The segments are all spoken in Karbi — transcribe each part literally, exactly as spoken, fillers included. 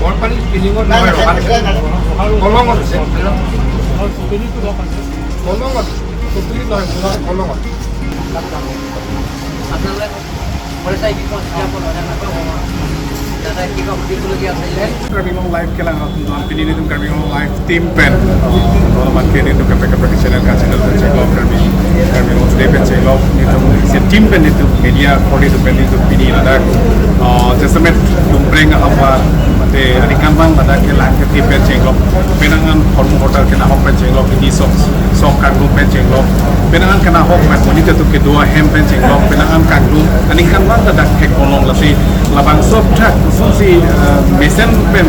বৰপানী স্পিনিঙত নহয়, ৰহাত আছে। কলঙত আছে। কলঙত। পুখুৰীত নহয়, কলঙত। আপোনালোকে ফৰেষ্ট আই বি কনষ্টেবল হয় নে নহয়? দাদা, কিবা সুধিবলগীয়া আছে যদি। Karbi Anglong Live kelang atum, pini nelitum Karbi Anglong Live team pen, uh, non amat ke nelitum kaprek kaprek channel ka channel pen chenglok, Karbi, Karbi Anglong Today pen chenglok, nelitum isi team pen nelitum media kori atum pen nelitum pini ladak, uh, jasemet Tumpreng ahapar, mate aningkanvang ladak ke lang kethe pen chenglok, penang an hormu hotel kenahok pen chenglok, ini sok sok kangrum pen chenglok, penang an kenahok mat monit atum kedo ahem pen chenglok, penang an kangrum aningkanvang ladak thek ponlong, lasi labangso aphuthak kosonsi, eh, mesen pen,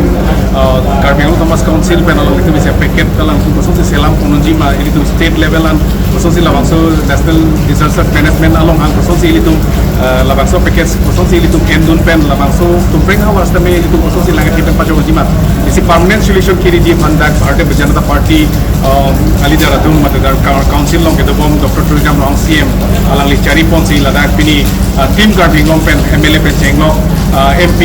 eh, Karbi Anglong Autonomous Council pen along ilitum isi package along kosonsi selam pon unji ma, ilitum state level an kosonsi labangso National Disaster Management along an kosonsi ilitum, eh, labangso package kosonsi ilitum endun pen labangso Tumpreng havar sitame ilitum kosonsi lang kethe pen pajok unji ma, isi permanent solution keriji aphan dak Bharatiya Janata Party, um, a leader atum mate dak coun-, council along kedobom Doctor Tuliram Ronghang C M alangli chari ponsi ladak pini, uh, team Karbi Anglong pen M L A pen chenglok, uh, M P,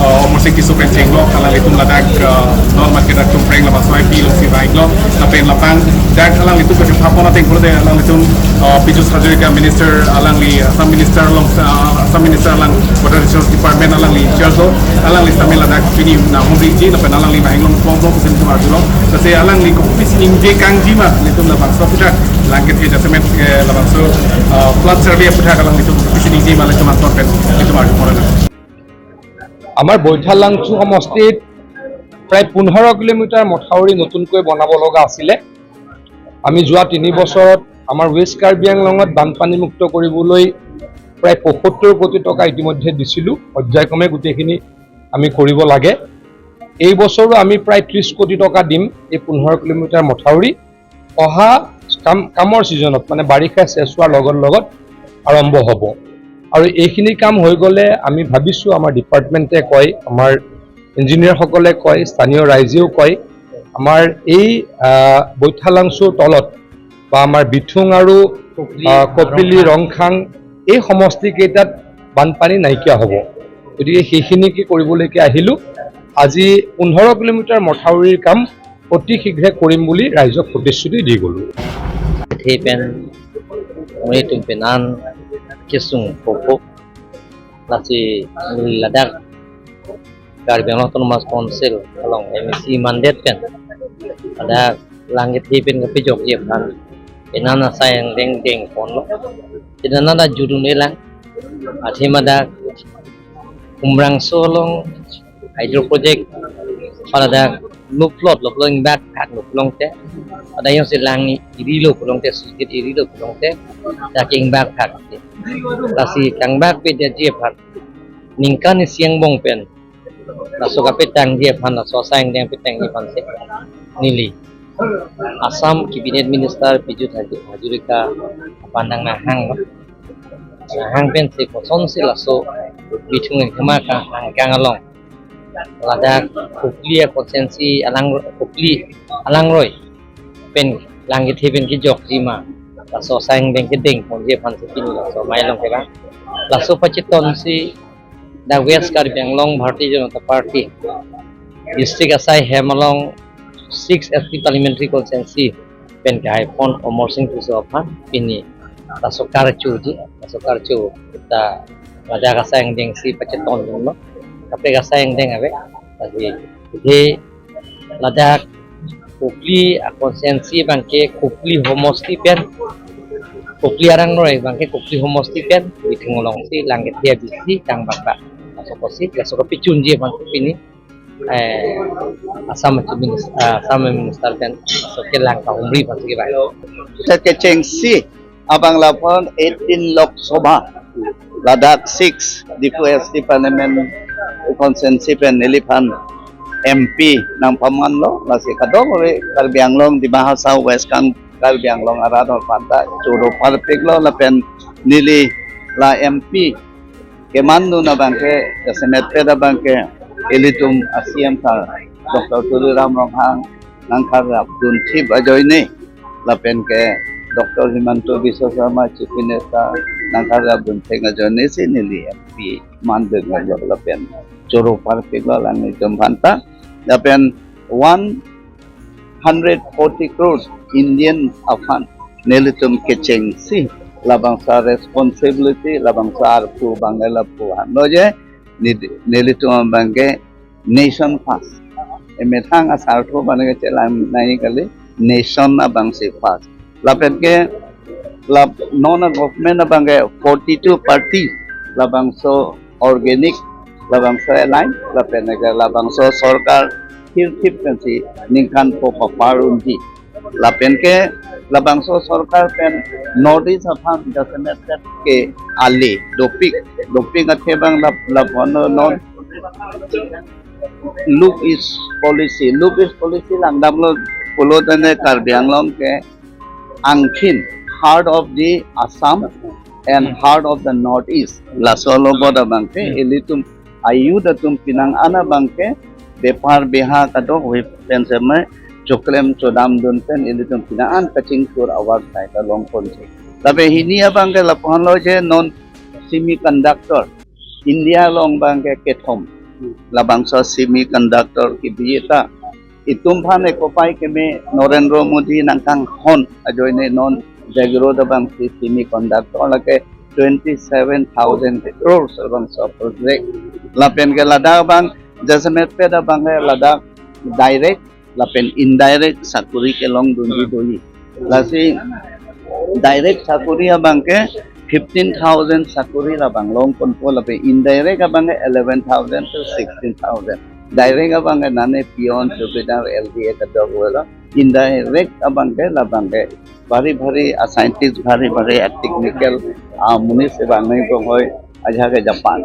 uh, Amarsing Tisso pen chenglok, alanglitum ladak, uh, non amat ke dak Tumpreng labangso I P alongsi vanglo, lapen labang dak alanglitum kachethap pon ateng pulote alanglitum, uh, Piyush Hazarika minister alangli, Assam minister along, uh, Assam minister alang Water Resource Department alangli in charge lo, alangli sitame ladak pini nanghumriji lapen alangli vanglo, bom bom sim tum arjulo. Lasi alangli kopisi ningje kangji ma, nelitum labangso aphuthak lang kethe jasemet, eh, labangso, uh, flood survey aphuthak alanglitum kopisi ningje ma, nelitum anton pen nelitum arju pon nang. আমাৰ বৈঠালাংচু সমষ্টিত প্ৰায় পোন্ধৰ কিলোমিটাৰ মথাউৰি নতুনকৈ বনাব লগা আছিলে। আমি যোৱা তিনি বছৰত আমাৰ ৱেষ্ট কাৰ্বি আংলঙত বানপানীমুক্ত কৰিবলৈ প্ৰায় পঁয়সত্তৰ কোটি টকা ইতিমধ্যে দিছিলোঁ। পৰ্যায়ক্ৰমে গোটেইখিনি আমি কৰিব লাগে। এই বছৰো আমি প্ৰায় ত্ৰিশ কোটি টকা দিম এই পোন্ধৰ কিলোমিটাৰ মথাউৰি। অহা কাম, কামৰ ছিজনত, মানে বাৰিষা শেষ হোৱাৰ লগত লগত আৰম্ভ হ'ব। আৰু এইখিনি কাম হৈ গ'লে আমি ভাবিছোঁ, আমাৰ ডিপাৰ্টমেণ্টে কয়, আমাৰ ইঞ্জিনিয়াৰসকলে কয়, স্থানীয় ৰাইজেও কয়, আমাৰ এই, আহ, বৈঠালাংচুৰ তলত বা আমাৰ বিথুং আৰু, আহ, কপিলি, ৰংখাং, এই সমষ্টিকেইটাত বানপানী নাইকিয়া হ'ব। গতিকে সেইখিনিকে কৰিবলৈকে আহিলোঁ। আজি পোন্ধৰ কিলোমিটাৰ মথাউৰিৰ কাম অতি শীঘ্ৰে কৰিম বুলি ৰাইজক প্ৰতিশ্ৰুতি দি গ'লোঁ। Kethe pen monit atum pen an kesung popo, lasi ladak Karbi Anglong Autonomous Council along M A C mandate pen ladak lang kethe pen kapejokji aphan penang asai angdeng deng ponlo. Penang ta judun elang, athema dak Umrangso along hydro project pada dak luplo luplo ingbak phak luplo te, pada yang selang iri lo pulote, sukit iri lo pulote, dak ingbak phak. Lasi kangbak pedaji aphan ningkan isi angbong pen laso kapetangji aphan, laso asai angdeng petangji aphan si neli Assam Cabinet Minister Piyush Hazu-, Hazarika aphan nang nanghang, nanghang pensi kosonsi laso Bithung Enkhema kehang kehang along ladak Kopili a constituency alang, Kopili alangroi pen lang kethe pen kejokji ma, laso asai angdeng kedeng ponji aphan si pini laso amei along kevang. Laso pachetonsi dak West Karbi Anglong Bharatiya Janata Party district asai hem along six S T parliamentary constituency pen kehai pon Amarsing Tisso aphan pini laso karchuji, laso karchu ta ladak asai angdengsi pachetonlo. Kaprek asai angdeng ave, lasi kethe ladak Kopili a constituency abangke Kopili homosti pen, Kopili arangroi abangke Kopili homosti pen Bithung alongsi lang kethe abisi kangbak bak. Laso apotsi, laso kapechunji abang pini, eh, Assam Chief Minis-, ah, Assam Minister pen laso kelang kahumri abangsi kevang. Kechengsi abang lapen eighteen Lok Sabha, ladak six Diphu S T Parliament constituency pen neliphan M P nangpamanlo, lasi kadokave Karbi Anglong, Dima Hasao, West Kar-, Karbi Anglong arat aphan ta choro parpiklo lapen neli la M P kemandun abangke, jasemet pen abangke, ilitum a C M sir, Doctor Tuliram Ronghang, nangkarap dunthip ajoine, lapen ke Doctor Himanta Biswa Sarma Chief Minister nangkarap dunthip ajoine si neli M P mandeng ajo lapen choro parpiklo alanglitum aphanta, lapen one hundred forty crores Indian aphan nelitum kechengsi, labangso responsibility, labangso arpu abang lapu anlo je, neli-, nelitum abangke nation first. Emethang asartho abangke chelang nangji kali, nation abangsi first. Lapen ke lap non a-government abangke forty-two party, labangso organic, labangso alliance, lapen ke labangso sorkar hirthip pensi ningkan pho papar unji. Lapen ke labangso sorkar pen North East aphan jasemet ke ale dopik, dopik athe abang lap, lap non, non look east policy, look east policy langdamlo pulo tangte Karbi Anglong ke angkhin, heart of the Assam and heart of the North East. Laso lo boda abangke ilitum a-youth atum penang an abangke bepar beha kadokave pen seme choklem chodam dun pen ilitum penang an kachingthur awar sai ta longponsi. Tapi hini abangke lapu anlo je non semiconductor India along abangke kethom. Labangso semiconductor kibiyeta itum aphan ekopai keme Narendra Modi nangkanghon ajoine non jagrot abangsi semiconductor lake twenty-seven thousand crores labangso project. Lapen ke ladak abang jasemet pet abangke ladak direct lapen indirect sakuri kelong dunji doji. Lasi direct sakuri abangke fifteen thousand sakuri labang longponpo, lapen indirect abangke eleven thousand to sixteen thousand. Direct abangke nane peon, chowkidar, L D A kadokavelo. Indirect abangke labangke bhari bhari a-scientist, bhari bhari a-technical amonit si vang nangji pu hoi, ajahak ke Japan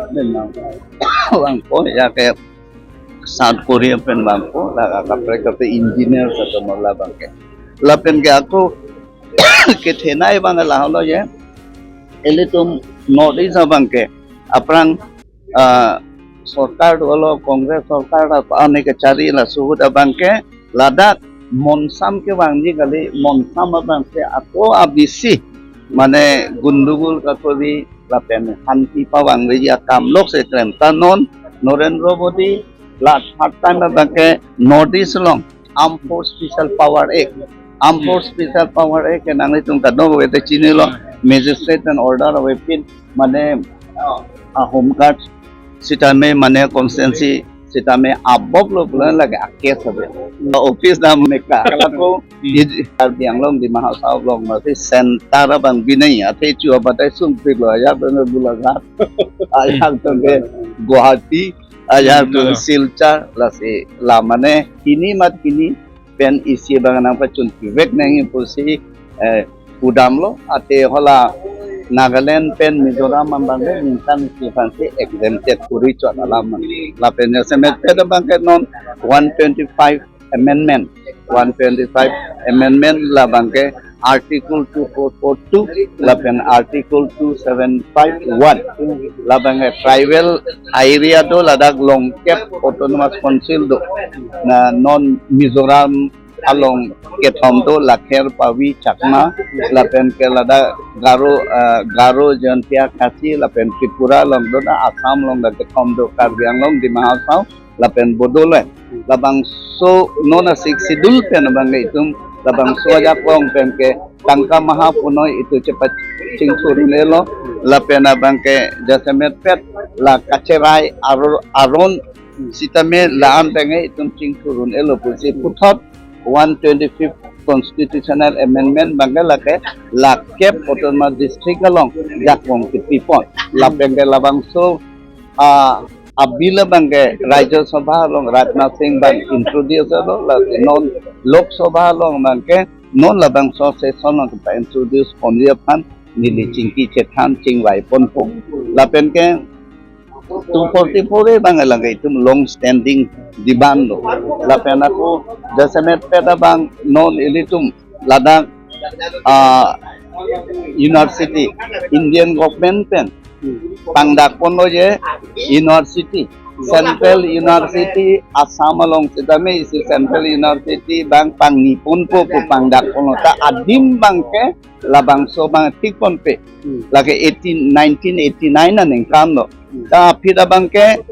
vangpo, ajahak ke South Korea pen vangpo, la kaprek kaprek engineer satu mola abangke. Lapen ke ako kethenei abang lahelo je, ilitum North East abangke aphrang, ah, sorkar dolo, Congress sorkar aphan ne kachari laso ahut abangke ladak monsam kevangji kali, monsam abangsi ako abisi mane gundugul kakori lapen hanti pavangveji akam lok se krem ta non Narendra Modi la first time abangke North East along Armed Force Special Power Act, Armed Force Special Power Act ke nanglitum kadokave ta chinilo, magistrate pen order avepin mane, ah, Home Guard sitame mane constituency sitame above lo pulo lake a-case ave. Office dam meka. Kalako iji Karbi Anglong Dima Hasao along masi center abang binai athe chu abatai sungpiklo, ajahak tangte Golaghat, ajahak tangte Guwahati, ajahak tangte Silchar, lasi la mane hini mat hini pen isi abang nangpachun pivek nangji pusi, eh, pudamlo, athe hala Nagaland pen Mizoram abangke ningkan isi aphansi exempted kori chot alam. Lapen jasemet pet abangke non one twenty-five amendment, one twenty-five amendment labangke Article two four four two lapen Article two seven five one labangke tribal area do ladak Longkep Autonomous Council do. Na non Mizoram along kethom do, Lakher, Pawi, Chakma, lapen ke ladak Garo, eh, Garo, Jaintia, Khasi, lapen Tripura along do, na Assam along dak kethom do, Karbi Anglong, Dima Hasao, lapen Bodoland. Labangso non a-Sixth Schedule pen abangke itum labangso ajakong pen ke tangka maha punoi itum chepachingthur un-elo, lapen abangke jasemet pet la kacherai aro-, aron sitame la-an tangte itum chingthur un-elo pusi puthot one twenty-fifth Constitutional Amendment abangke lake Lakep Autonomous District along jakong kepipon. Lapen ke labangso, ah, a-bill abangke Rajya Sabha along Rajnath Singh abang introduce lo, lasi non Lok Sabha along abangke non labangso session along kepa-introduce ponji aphan neli chingki chethan chingvai ponpo. Lapen ke two forty-four A abang lake itum long standing demand lo. Lapen ako jasemet pet abang non ilitum ladak, ah, university, Indian government pen pangdak ponlo je university Central University Assam along sitame isi Central University abang pangni ponpo pu pangdak ponlo ta adim abangke labangso abang thik ponpe. Hmm. Lake eighteen, nineteen eighty-nine aningkan lo. Hmm. Ta aphi abangke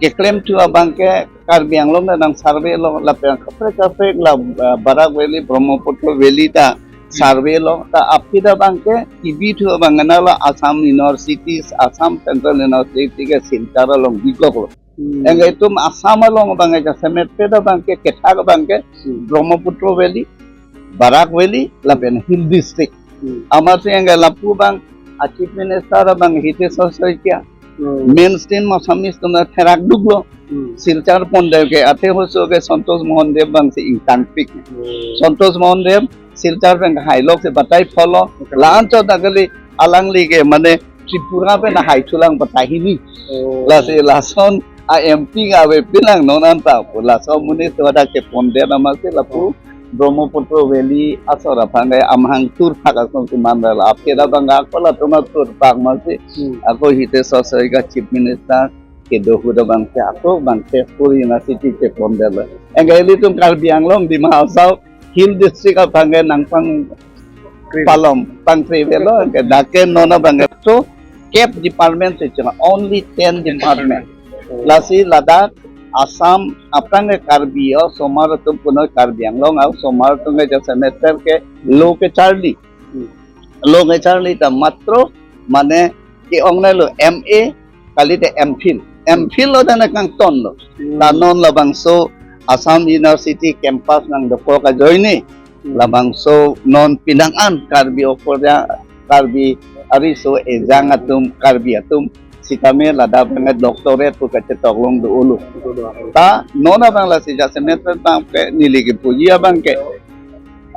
keklem thu abangke Karbi Anglong nang survey lo lapen kaprek kaprek la, uh, Barak Valley, Brahmaputra Valley ta survey lo ta aphi abangke kebi thu abang nana lo Assam University, Assam Central University ke Silchar along bikok lo. Hmm. Anke itum Assam along abang jasemet peda abangke kethak abangke Hmm. Brahmaputra Valley, Barak Valley, lapen Hill District. Hmm. Amatsi anke lapu abang a Chief Minister abang Hitesh Saikia. Hmm. Mainstream Assamese atum ta therak duklo. Hmm. Silchar pondet ke athe hoso ke Santosh Mohan Deb abangsi ingtangpik. Hmm. Santosh Mohan Deb Silchar pen hailok si batai pholo. Okay. La-anchot ta kali alangli ke mane Tripura pen hai thulang batai hini. Oh. Lasi lason a M P ke ave pilang non anta pu lason amonit ta dak kepondet amatsi lapu Oh. Brahmaputra Valley asor aphan ke amahang tur phak ason si mandal aphi abang ako latum atur phak amatsi Hmm. ako Hitesh Saikia Chief Minister kedo ahut abangke ako abang Tezpur University kepondet lo. Anke ilitum Karbi Anglong Dima Hasao Hill District abangke nangpang Krim. Palom pangkri avelo anke dak ke non abangke so kep department si chunga only ten department. Lasi ladak Assam aphrang ke Karbi osomar atum punoi Karbi Anglong osomar atum ke jasemet pen ke lo kecharli. Hmm. Lo kecharli ta matro mane ke-ong nai lo M A kalite M Phil. M Phil lo dana kangton lo. Hmm. Ta non labangso Assam University campus nangdokok ajoine. Hmm. Labangso non pinang an Karbi okorja Karbi ariso ejang atum Karbi atum sitame ladak abang doctorate pu kachetok long do-olo. Betul, betul. Ta non abang lasi jasemet pen abangke neli kepuji abangke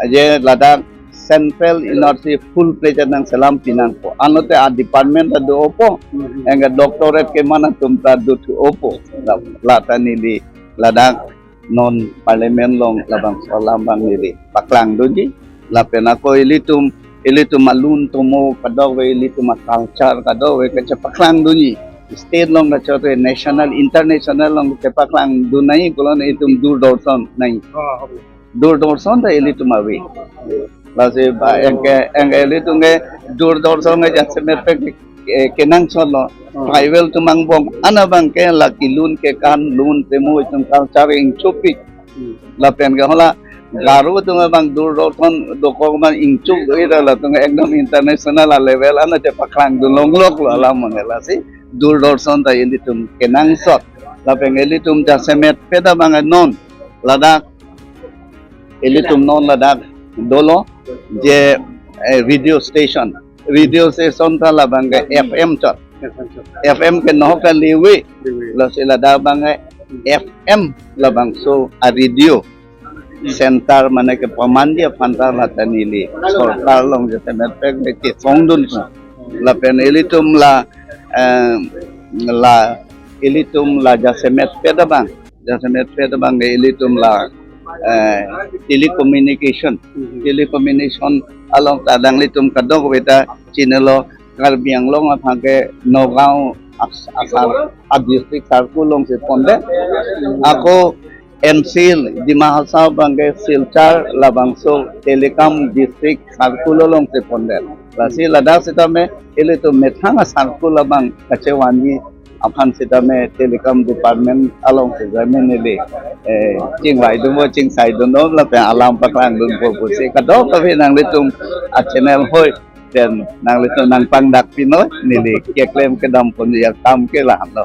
aje ladak Central University full fledged nang selam pinangpo. Anlote a department ta do-opo. Hmm. Anke doctorate keman atum ta dothu-opo. La, lata neli ladak non parliament along labangso alam abang neli paklangdunji. Lapen ako ilitum, ilitum alun tomo kadokave ilitum a culture kadokave kachepaklangdunji. State along kachot ke national, international along kachepaklangdun nangji pulote itum Doordarshan nangji. Ah, okay. Doordarshan ta ilitum ave. Lasi ba anke, anke ilitum ke Doordarshan ke jasemet pen ke, eh, kenangsot lo. Hmm. Tribal atum angbong an abangke la kelun kekan lun temo itum culture ingchopik. Hmm. Lapen ke hala Garo atum abang Doordarshan dokok abang ingchop do-ira latum ekdom international a level an chepaklangdun longlok lo alam mane lasi Doordarshan ta ilitum kenangsot. Lapen ilitum jasemet peda abang non ladak ilitum non ladak dolo je, eh, radio station. Radio station ta labangke F M chot. F M chot. F M ke nohok ta lewe. Lewe. Lasi ladak abangke F M labangso a radio center mane kepamanji aphan ta lata neli sorkar along jasemet pen ke chesongdun. Lapen ilitum la, eh, la ilitum la jasemet peda abang. Jasemet peda abang ke ilitum la, eh, telecommunication. Mhm. Telecommunication along ta alanglitum kadokave ta chinilo Karbi Anglong aphan ke Nagaon as-, asar a district circle alongsi pondet. Ako N C L Dima Hasao abangke Silchar labangso telecom district circle alongsi pondet. Lasi ladak sitame ilitum methang a circle abang kachevanji aphan sitame telecom department alongsi jamin neli, eh, chingvaidunpo chingsaidunpo lapen alam paklangdunpo pusi kadokave nanglitum a channel hoi pen nanglitum nangpangdak pinoi neli keklem kedam ponji akam ke lahenlo.